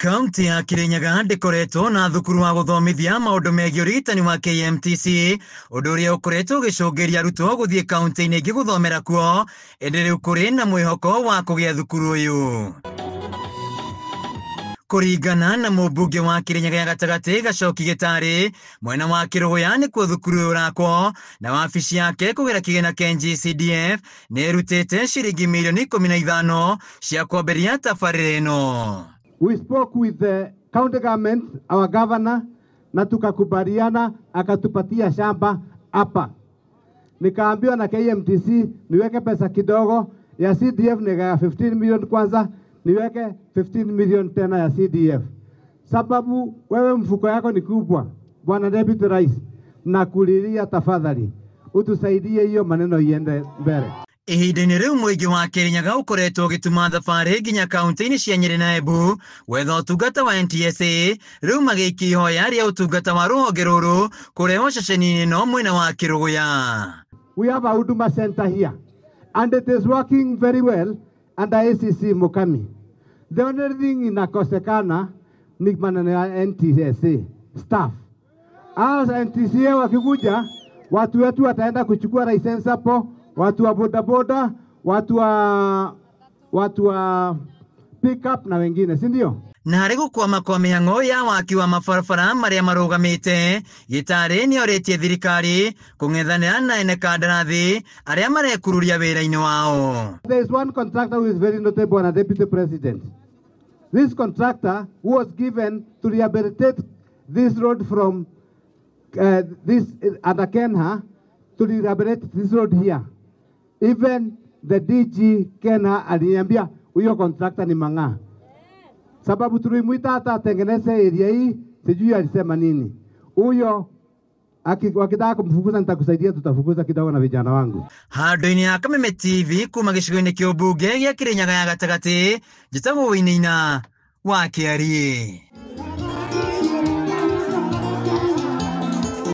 Kaunti ya Kirinyaga ndĩkoretwo na thukuru wa gũthomithia maũndũ megiĩ ũrigitani wa KMTC, ũndũ ũrĩa ũkoretwo ũgĩcũngĩria arutwo gũthiĩ kaunti-inĩ ingĩ gũthomera kuo, ĩndĩ rĩu kũrĩ na mwĩhoko wa kũgĩa thukuru ũyũ. Kũringana na mũmbunge wa Kirinyaga ya gatagatĩ Gacoki Gĩtarĩ, mwena wa Kĩrũgũya nĩkuo thukuru ũyũ ũrakwo, na wabici yake kũgera kĩgĩna kĩa NGCDF nĩ ĩrutĩte ciringi mirioni 15 cia kwambĩrĩria tabarĩra ĩno. We spoke with the county government, our governor, na tukakubaliana, akatupatia shamba hapa. Nikaambiwa na KMTC niweke pesa kidogo ya CDF, nika 15 million kwanza, niweke 15 million tena ya CDF. Sababu wewe mfuko yako ni kubwa, Bwana Deputy Rais, na kulilia tafadhali utusaidie hiyo maneno iende mbele. Ihinda-inĩ rĩu mũingĩ wa Kirinyaga ũkoretwo ũgĩtuma thabarĩ nginya kaunti-inĩ cia Nyĩrĩ na Embu gwetha ũtungata wa NTSA, rĩu magĩikia ihoya rĩa ũtungata wa rũhonge rũrũ kũrehwo ceceni-inĩ ĩno mwena wa Kĩrũgũya. We have a Huduma Center here and it is working very well under ACC Mukami. The only thing inakosekana ni maneno ya NTSA staff. Hao NTSA wakikuja, watu wetu wataenda kuchukua license hapo, watu wa bodaboda, watu wa pick up na wengine, si ndio? Na harĩ gũkwama kwa mĩhang'o ya waki wa mabarabara marĩa marũgamĩte, Gĩtarĩ nĩorĩtie thirikari kũng'ethanĩra na ene kandarathi arĩa marekururia wĩra-inĩ wao. There is one contractor who is very notable and a deputy president. This contractor who was given to rehabilitate this road from this under Kenha to rehabilitate this road here. Even the DG Kenha aliniambia huyo contractor ni mang'aa. Sababu tulimuita hata atengeneze area hii, sijui alisema nini. Huyo wakitaka kumfukuza nitakusaidia, tutafukuza kidogo na vijana wangu. Handũ-inĩ ya Kameme TV kuma gĩcigo-inĩ kĩa ũmbunge gĩa Kĩrĩnyaga ya gatagatĩ, njĩtagwo Wainaina wa Kĩariĩ.